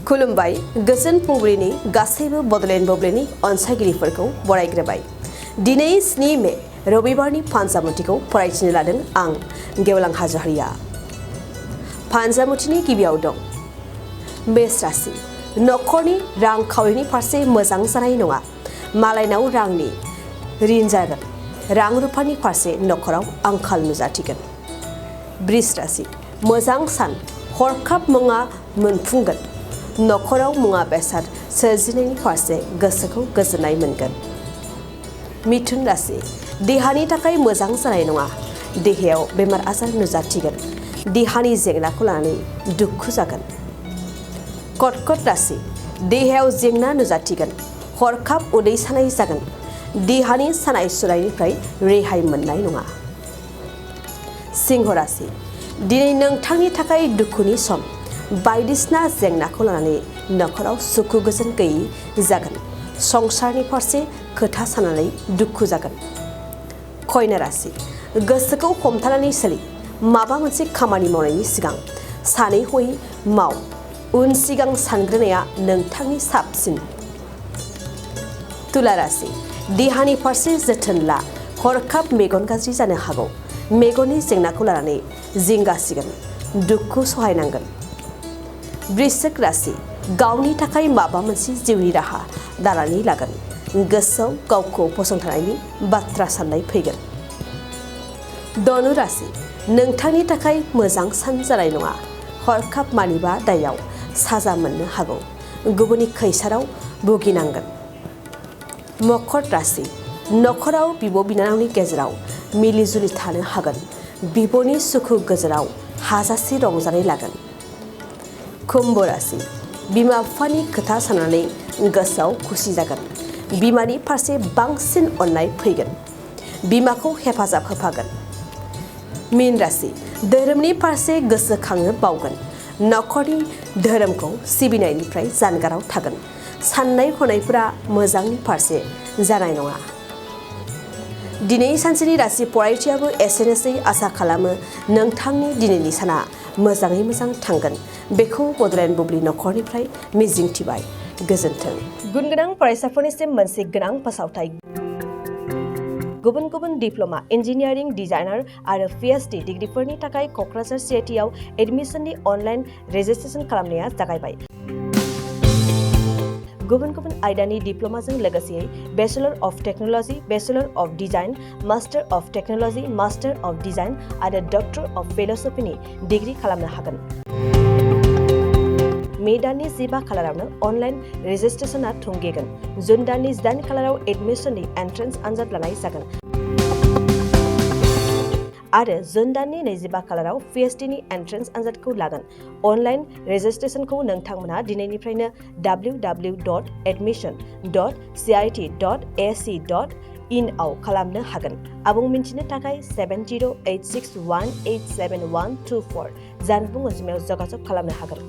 खुलुमबाय गोजोन फुंबिलिनि गासैबो बडलेण्ड बुब्लिनि अनसायगिरिफोरखौ बरायग्रोबाय। दिनै 7 मे रबिबारनि फानजामुथिखौ फरायथिनो लादों आं गेवलां हाज'हारिया। फानजामुथिनि गिबियाव दं मेष राशि। नखरनि रांखावरिनि फारसे मोजां जानाय नङा। मालायनाव रांनि ऋण जागोन। रां रुफानि फारसे नखराव आंखाल नुजाथिगोन। बृष राशि। मोजां सान। हरखाब मुङा मोनफुंगोन। नखराव मुवा बेसाद सोरजिनायनि फारसे गोसोखौ गोजोननाय मोनगोन। मिथुन राशि। देहानि थाखाय मोजां जानाय नङा। देहायाव बेमार आजार नुजाथिगोन। देहानि जेंनाखौ लानानै दुखु जागोन। कर्कट राशि। देहायाव जेंना नुजाथिगोन। हरखाब उदै सानाय जागोन। देहानि सानाय सुनायनिफ्राय रेहाय मोननाय नङा। सिंह राशि। दिनै नोंथांनि थाखाय दुखुनि सम। बायदिसिना जेंनाखौ लानानै नखराव सुखु गोजोन गैयै जागोन। संसारनि फारसे खोथा साननानै दुखु जागोन। कन्या राशि। गोसोखौ हमथानानै सोलि। माबा मोनसे खामानि मावनायनि सिगां सानै हयै माव। उन सिगां सानग्रोनाया नोंथांनि साबसिन। तुला राशि। देहानि फारसे जोथोन ला। हरखाब मेगन गाज्रि जानो हागौ। मेगननि जेंनाखौ लानानै जिंगासिगोन। दुखु सहायनांगोन। वृश्चिक राशि। गावनि थाखाय माबा मोनसे जिउनि राहा दानानै लागोन। गोसोआव गावखौ फसंथानायनि बाथ्रा साननाय फैगोन। धनु राशि। नोंथांनि थाखाय मोजां सान जानाय नङा। हरखाब मानिबा दायाव साजा मोननो हागौ। गुबुननि खैसाराव भुगिनांगोन। मकर राशि। नखराव बिब' बिनानावनि गेजेराव मिलि जुलि थानो हागोन। बिब'नि सुखु गोजोनाव हाजासे रंजानाय लागोन। कुम्भ राशि। बिमा बिफानि खोथा साननानै गोसोआव खुसि जागोन। बिमानि फारसे बांसिन अननाय फैगोन। बिमाखौ हेफाजाब होफागोन। मीन राशि। धोरोमनि फारसे गोसोखांनो बावगोन। नखरनि धोरोमखौ सिबिनायनिफ्राय जानगाराव थागोन। साननाय हनायफोरा मोजांनि फारसे जानाय नङा। दिनै सानसेनि राशि फरायथियाबो एसेनोसै। आसा खालामो नोंथांनि दिनैनि साना मोजाङै मोजां थांगोन। बेखौ बडलेण्ड बुब्लि नखरनिफ्राय मिजिंथिबाय। गोजोन्थों। गुन गोनां फरायसाफोरनिसिम मोनसे गोनां फोसावथाय। गुबुन गुबुन डिप्ल'मा इन्जिनियारिं डिजाइनार आरो PhD डिग्रिफोरनि थाखाय क'क्राझार CITआव एडमिसननि अनलाइन रेजिस्ट्रेसन खालामनाया जागायबाय। गुबुन गुबुन आयदानि डिप्ल'माजों लोगोसे bachelor of technology, bachelor of design, master of technology, master of design आरो डक्टर अफ फिल'सफिनि डिग्रि खालामनो हागोन। मे दाननि 15 खालारावनो अनलाइन रेजिस्ट्रेसनआ थुंगेगोन। जुन दाननि 8 खालाराव एडमिसननि एन्ट्रेन्स आनजाद लानाय जागोन। आरो जुन दाननि 25 खालाराव PhDनि एन्ट्रेन्स आनजादखौ लागोन। अनलाइन रेजिस्ट्रेसनखौ नोंथांमोना दिनैनिफ्रायनो www.admission.cit.ac.in आव खालामनो हागोन। आबुं मिन्थिनो थाखाय 7086187124 जानबुं अनजिमायाव जगाजग खालामनो हागोन।